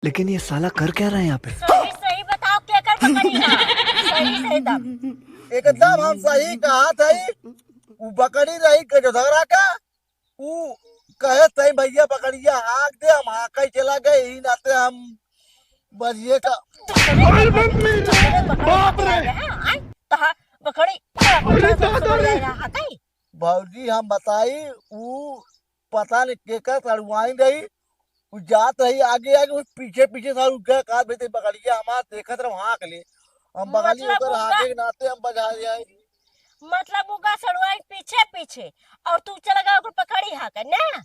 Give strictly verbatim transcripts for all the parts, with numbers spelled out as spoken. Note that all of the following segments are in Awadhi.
लेकिन ये साला कर क्या रहा है यहाँ पे? सही सही बताओ, केकर बकरी है? सही सही दाम। एकदम हम सही कहा थे। उ बकरी रही गजोधरा का, उ कहे तई भैया बकरिया हाँक दे, हम हाँके चला गए, यही नाते हम बजिए का। तुमने बकरी बाप रे! हाँक दे, हाँ? आय? तो हाँ, बकरी, बकरी बकरी दादा रे! हाँके? भौजी हम बताई, उ पता नहीं केकर सड़ुआइन रही, उ जात रही आगे आगे, उ पीछे पीछे सार उनका का भेजते बगलिया हमार देखत रहो हाँक ले। हम बगलिया मतलब ओकर उनका हाँके के नाते हम बजा जाए। मतलब उनका सड़ुआइन पीछे पीछे और तू चला गया ओकर पकड़ी हाँके ना?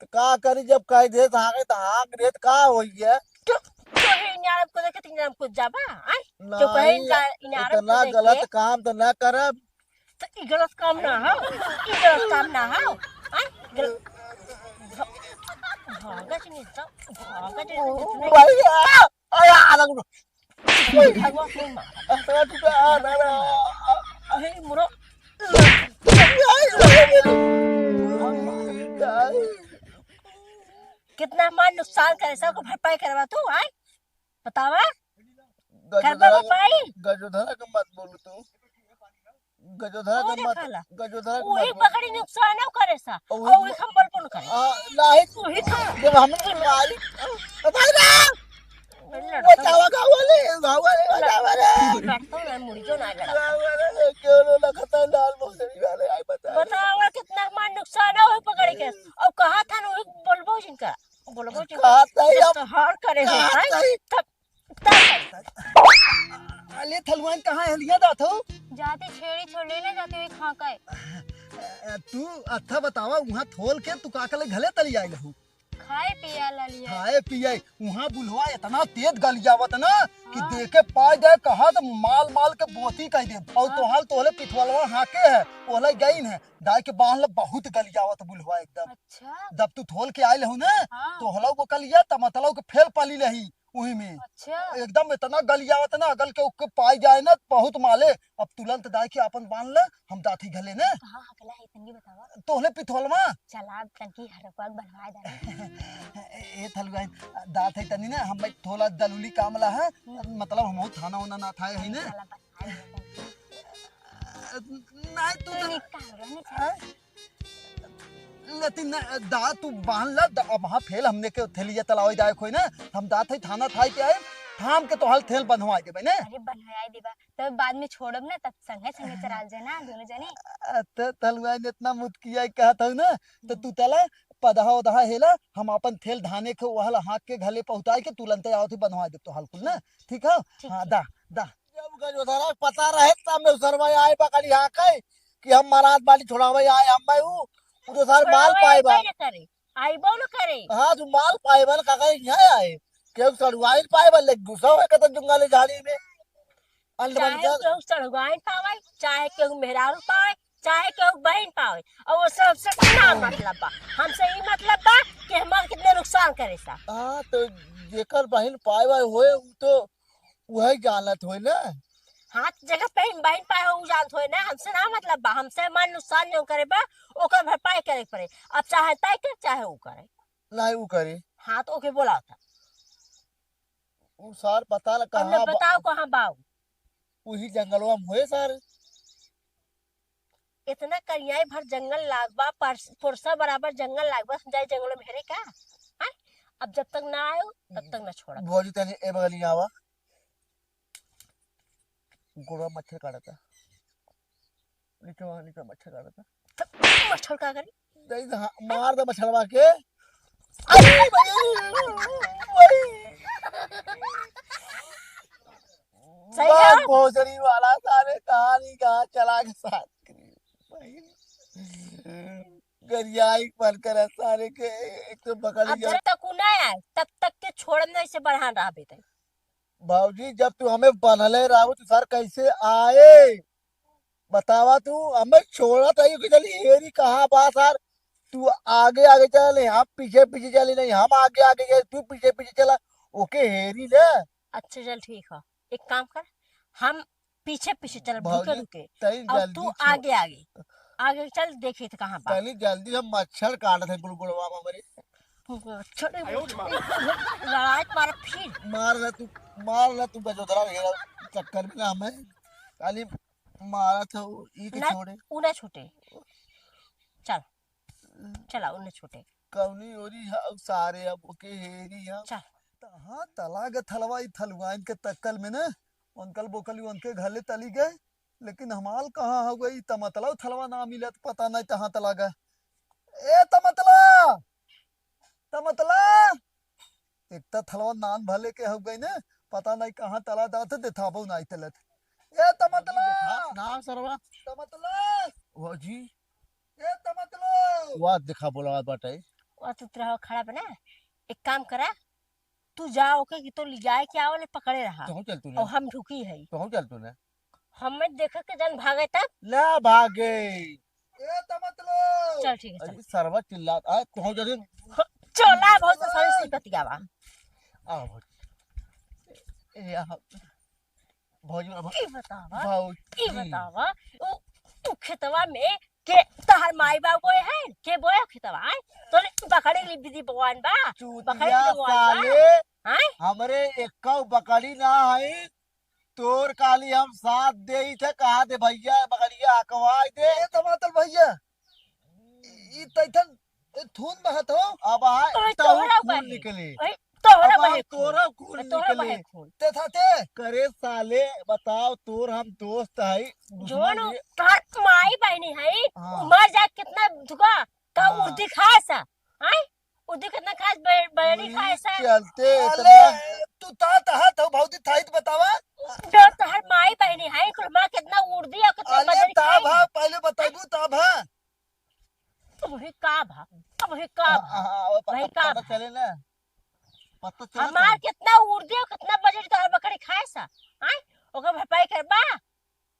तो का करी, जब कह दे तो हाँके तो हाँक दे तो का होई है? तो तो ही इनारम को देखे तो इनारम को जाबा, आय? तो कहे नहीं, इनका इनारम को इतना देख गलत के काम तो ना करब। तो ई गलत काम ना हो, ई गलत काम ना हो। आय? गल-, भागा जी नहीं तो, भागा जी नहीं तो। भैया, अरे, आ लग। भगवान को मार। अरे, टूटा, आ, ना, ना। अरे, मुरो। कितना हमार नुकसान करे, सबको भरपाई करवा तू, आय? बतावा? करबा गजोधरा, भरपाई? गजोधरा के मत बोलू तू। गजोधरा के मत, गजोधरा के मत बोलू। वही बकरी नुकसान करे सा, और वही और वही हम बोलबो न करे। आ, नहीं, वही तो। जब हमने मारी, भाई रे! बचावा गाँव वाले, गाँव वाले, बचावा रे! बैठतो ना, मुड़ियो ना गड़ा। गाँव वाले, क्यों रो लगता है लाल मोहरी वाले, आई बता। बतावा कितना हमार नुकसान है वही पकड़ के। और कहा था ना वही बोलबो जिनका। बोलबो जो कहा तई जब अब, तोहार करे हो, कहा हैं? तई। तब, तब। अले थलुआइन कहाँ है? लिया जात हो? जाते छेड़ी छोड़ ले ले जाते हुए खा के। अ, तू अच्छा बतावा, वहाँ थोल के तू का कले घले तली आइल हो? खाए पिए ला लिए। खाए पिए, वहाँ बुलवा इतना तेज गलियावत ना कि हाँ। देखे पाए जाए कहा तो माल माल के बोती कह दे। और हाँ। तोहाल तोहले पिथवलवा हाँके है, ओहले गईन है, दाई के बांध ले बहुत गलियावत बुलवा एकदम। अच्छा। जब तू थोल के आइल हऊ ना, हाँ। तो हलऊ को कलिया, त मतलऊ के फेल पाली लही उही में। अच्छा। एकदम इतना गलियावत ना, अगल के उके पाई जाए ना, बहुत माले। अब तुरंत दाई के आपन बांध ले, हम दाथी घले ना। कहाँ हकला है, तनी बतावा। तोहले पिथोलमा। चला, अब तनकी हरकवा के बनवाए दानी। ए, ए, थलुआइन, दात है तनी ना, हम थोड़ा दलूली काम ला है, हम्म। मतलब हम थाना उना ना थाए है ना। चला, बनवाए दे तनी। नहीं, तू तू तो निकाल, रहने चला। हाँ? लेकिन न, दा, तू बांध ला, दा, अब हाँ, फेल हमने के थेलिया तलावे जाए कोई ना, हम दात है थाना थाई के आए, थाम के तोहाल थेल बंधवाए देबे ने। अरे, बंधवाए देबा, तब बाद में छोड़ब ना, तब संगे संगे चराल जाए ना, दोनों जने। अ, त, तलुआइन इतना मुतकिया कहत हऊ ना, तो हम्म। तू तला, पदहा उदहा हेला, हम अपन थेल धाने के वहल हाँक के घले पहुँचाए के तुरंते आवत ही बंधवाए देब तोहाल कुल ना, ठीक है? ठीक, हाँ, ठीक। दा, दा। जब गजोधरा के पता रहे, तब में उसरवा आए पकड़ी हाँके, कि हम महाराज बाली छोड़ावे आए, हम मैं ऊ, ऊ तो सार माल छोड़ावे पाए बा। आइबे न करे, आइबो न करे। हाँ, तू माल पाए बा, काका यहाँ आए। केहू सड़ुआइन पाए बा, लेकिन गुस्सा होए कतन जुंगा ले झाड़ी में। अंड बन चाहे कर। केहू सड़ुआइन पावे, चाहे केहू मेहरारू पावे, चाहे केहू बहिन पावे, और वो सबसे ना मतलब बा। हमसे ई मतलब बा कि हमार कितने नुकसान करे सा। हाँ, तो जेकर बहिन पाए बा होए, ऊ तो उहे जानत होई ना। हाथ जगह पे बहिन पाए हो, उ जानत होई ना, हमसे ना मतलब बा, हमसे हमार नुकसान जो करे बा, ओकर भरपाई करे के पड़े। अब चाहे तय करे, चाहे उ करे। नहीं, उ करे। हाँ, तो ओके बोला था। उ सार पता न अब न कहाँ बा-, बताओ कहाँ बाऊ। उही जंगलवा में होए सारे। इतना करियाई भर जंगल लाग बा, परस-, पुरसा बराबर जंगल लाग बा, जाए जंगल में हेरे का? हैं? अब जब तक ना आयो, तब तक ना छोड़ब। भौजी तनी ए बगलिया आवा। गोड़वा मच्छर काटता। नीचे वहाँ नीचे मच्छर काटता। मच्छर का करी? नहीं तो हाँ, मार दे मच्छरवा के। अरे भाई, भाई। सही बात है। भोसड़ी वाला सारे कहानी कहाँ चला के साथ करी। गरियाई मन करे सारे के, एक तो बकरी अब जब तक उ ना आए, तब तक के छोड़ब नहीं से बढ़ान रहबे तई। भौजी, जब तू हमें बन्हले रहू, तू सर कैसे आए? बतावा तू, हमें छोड़त है कि चली हेरी कहाँ बा सर? तू आगे आगे चला, नहीं हम पीछे पीछे चली, नहीं हम आगे आगे चली, तू पीछे पीछे चला, ओके हेरी ले। अच्छा चल ठीक है, एक काम कर, हम पीछे पीछे चल, भौजी, रुके रुके, तनी और जल्दी तू छो-, आगे आगे, आगे चल, देखी तो कहाँ बा। तनी जल्दी, हम मच्छर काटत है गुड़गुड़वा में हमरे। छोड़े, लड़ाई मार फिर। मार ना तू, मार ना तू, गजोधरा घेरा चक्कर में ना हमें। खाली मारा था वो, ई के ना, छोड़े। उ ना छूटे। चल, चला, उ ना छूटे। कौनी ओरी है, अब सारे अब ओके हेरी है। चल। तहाँ तला ग थलवा, ई थलुआइन के तक्कल में ना, उनकल बोकली उनके घले तली गए, लेकिन हमाल कहाँ हो गई, तमतला थलवा ना मिलत, पता नहीं तहाँ तला गए। ए तमतला, तमतला, एक त थलवा नान भले के हो गई ना, पता नहीं कहाँ तला जात, देखाबो नहीं तलत। ए तमतला, देखा ना सरवा। तमतला। वाह जी। ए तमतला। वाह देखा बोला बाटे। वाह तू रहो खड़ा बना, एक काम करा, तू जा ओके कि तो ले जाए के आओ, ले पकड़े रहा। तोहू चल तू और ना। हम ढुकी है। तोहू चल तू ना। हमें देख के जन भागे तब। ना भागे। ए तमतलो। चल ठीक है, चल। अरे सरवा चिल्ला, आ तोहू चल। चला बहुत सारी सी बतियावा। आ भौजी। ए आ भौजी, अब ई बतावा, भौजी। ई बतावा, उ, उ खेतवा में के तहर माई बाप बोए हैं? के बोए खेतवा, हैं? तोरे बकरी ली विधि भगवान बा? चूतिया बकरी ली भगवान बा? साले, हैं? हमरे एक्कौ बकरी ना है, तोर काली हम साथ देई थे, कहा दे भैया, बकरिया हकवाई दे। ए, टमाटर भैया, ई तैथन ए, थून बहत हो? अब आए ओए, तहु तोहरा खून बहे। निकले। ओए, तोहरा अब बहे आए खून। तोहरा खून ओए, तोहरा निकले। बहे खून। ते थाते? करे साले, बताओ, तोर हम दोस्त है, दुश्मन जोन ये? तोहर माई बहनी है, हाँ। उ मर जाए कितना दुखा, का हाँ। उर्दी खाए सा, हैं? उर्दी कितना खाए, बै-, बैरी वही खाए सा। चलते अले, इतना तू ता तहा तो भौजी थाई तो बतावा। जो तोहर माई बहनी है, कुल माँ कितना उर्दी और कितना अले, बजरी ता खाए भा, हैं। पहले बताइबू, ता भा। अब वही का भा, अब वही का हाँ, भा, हाँ, हाँ, वही का पता भा। चले ना, पता चले हमार तो। कितना उर्दी और कितना बजरी तोहर बकरी खाए सा, आय? ओकर भरपाई करबा?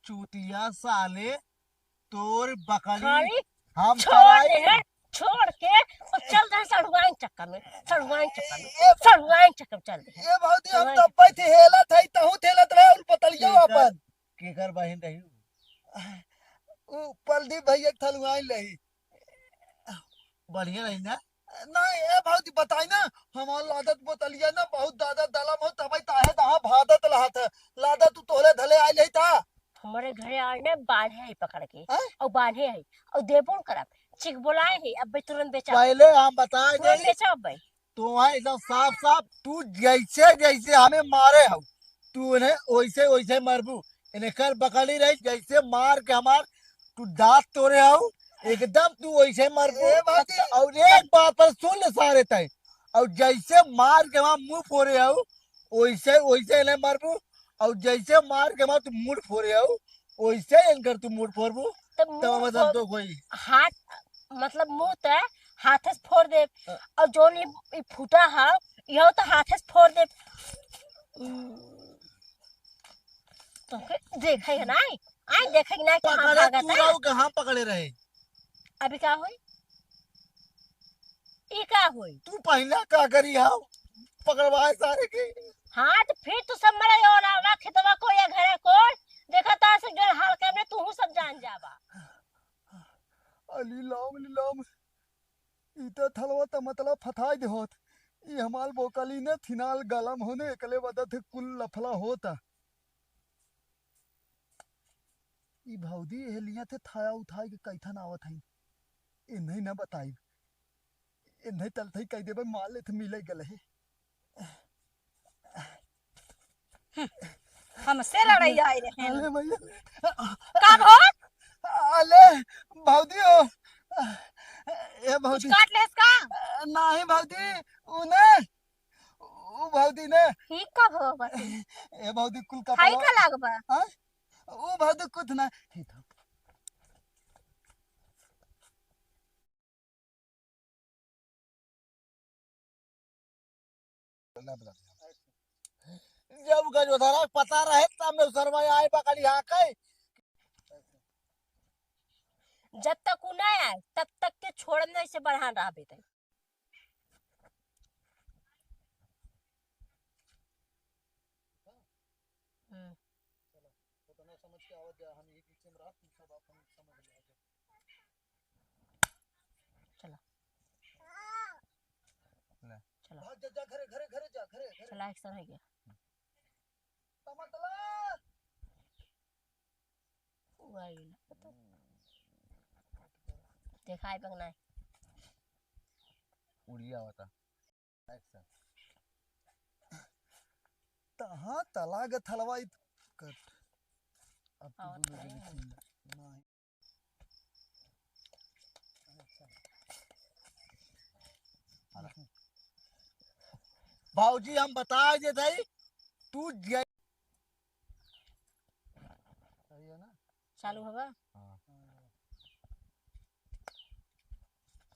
चूतिया साले, तोर बकरी खाली हम छोड़ चराई। दे, छोड़ के और चल रहे सड़ुआइन चक्कर में, सड़ुआइन चक्कर में, ए, सड़ुआइन चक्कर में चल दे। ए भौजी, हम सड़ुआइन तब बैठे हेलत है, तहूँ हेलत रहे, उन पतलियो केकर, अपन। केकर बहिन रही? उ प्रदीप भैया के थलुआइन रही। बढ़िया रही ना? नहीं, ए भौजी, बताई ना, हमार लादत बोतलिया ना बहुत ज्यादा दलम हो, तबई ताहे दहा भादत लहत है। लादत तू तोहले धले आइल है ता? हमारे घरे आज ना बान्हे है पकड़ के। हैं? और बान्हे है। और देबो न करब। चिक बोलाए है, अब तुरंत बेचा। पहले हम बताए तुरंत दे। बेचा अब। तू है एकदम साफ साफ, तू जैसे जैसे हमें मारे हो, तू उन्हें वैसे वैसे मरबू। इन्हें कर बकली रही, जैसे मार के हमार तू दांत तोड़े हो, एकदम तू वैसे मरबू। ए बाबूजी। और एक बात पर सुन ले सारे तय, और जैसे मार के हमार मुंह फोड़े हो, वैसे वैसे इन्हें मरबू, और जैसे मार के हमार तू मुंह फोड़े हो, वैसे इनकर तू मुंह फोड़बू। तो तब मुंह मतलब फोड़, तो कोई हाथ, मतलब मुंह त हाथे से फोड़ दे। हाँ। और जोन ई, ई फूटा है, इहो तो हाथे से फोड़ दे। हम्म। तोके देखे है ना, आई देखे ना कि हम पकड़े भागत तू है। रहो कि हम पकड़े रहे? अभी का होई? ई का होई? तू पहिला का करी हम पकड़वाए सारे के? हाँ, तो फिर तू सब मरे और आवा खेतवा को या घरे को, देखा ता से जो हाल करने तू सब जान जाबा। अली लाम, अली लाम। ई त थलवा त मतला फथाई दे होत। ई हमाल बोकली ने थिनाल गलम होने एकले बदत कुल लफला होता। ई भौजी एह लिया थे थाया उठाई के कैथन आवत हई। इन्हें न बताई। इन्हें तलथई कह देबे माल लेत मिले गले है। हमसे लड़ाई आए रहे हैं। अरे भैया। का भो? अले भौजी हो। ए कुछ भौजी। काट लेस का? नहीं भौजी, उने, उ भौजी ने। ठीक का भो बस? ए भौजी कुल का खाई पला- का लागबा? हाँ? उ भौजी कुछ ना। ठीक है। जब गजोधरा के पता रहे, तब में सरवा आए बकरी हाँके। जब तक उ ना आए, तब तक के छोड़ब नहीं से बढ़ान रहबे तई। हम्म। चला, उतना समझ के आवत जा, हम यही पीछे में रहा, तू सब अपन समझ लिया। चला। जा, जा, घरे, घरे, घरे जा, घरे, घरे। चला, action हो गया। तमा तला। वो आ गई ना। देखाई बंग ना। उड़िया होता। Action। तहाँ तला ग थलवा इत कट। अब तू आवत दोनों है। जने खेल। नहीं। भौजी, हम बताए देत हई, तू जे- सही है ना? चालू होगा? हाँ।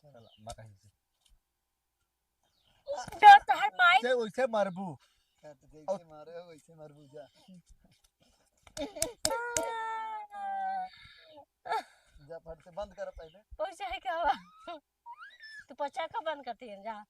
चला, मैं कहीं से। डर तो हर माई। से वैसे मरबू। हाँ, तो जैसे और मारे हो, वैसे मरबू जा। जा, फट से बंद कर पहले। वैसे है क्या हुआ? तू पचा का बंद करती है, जा।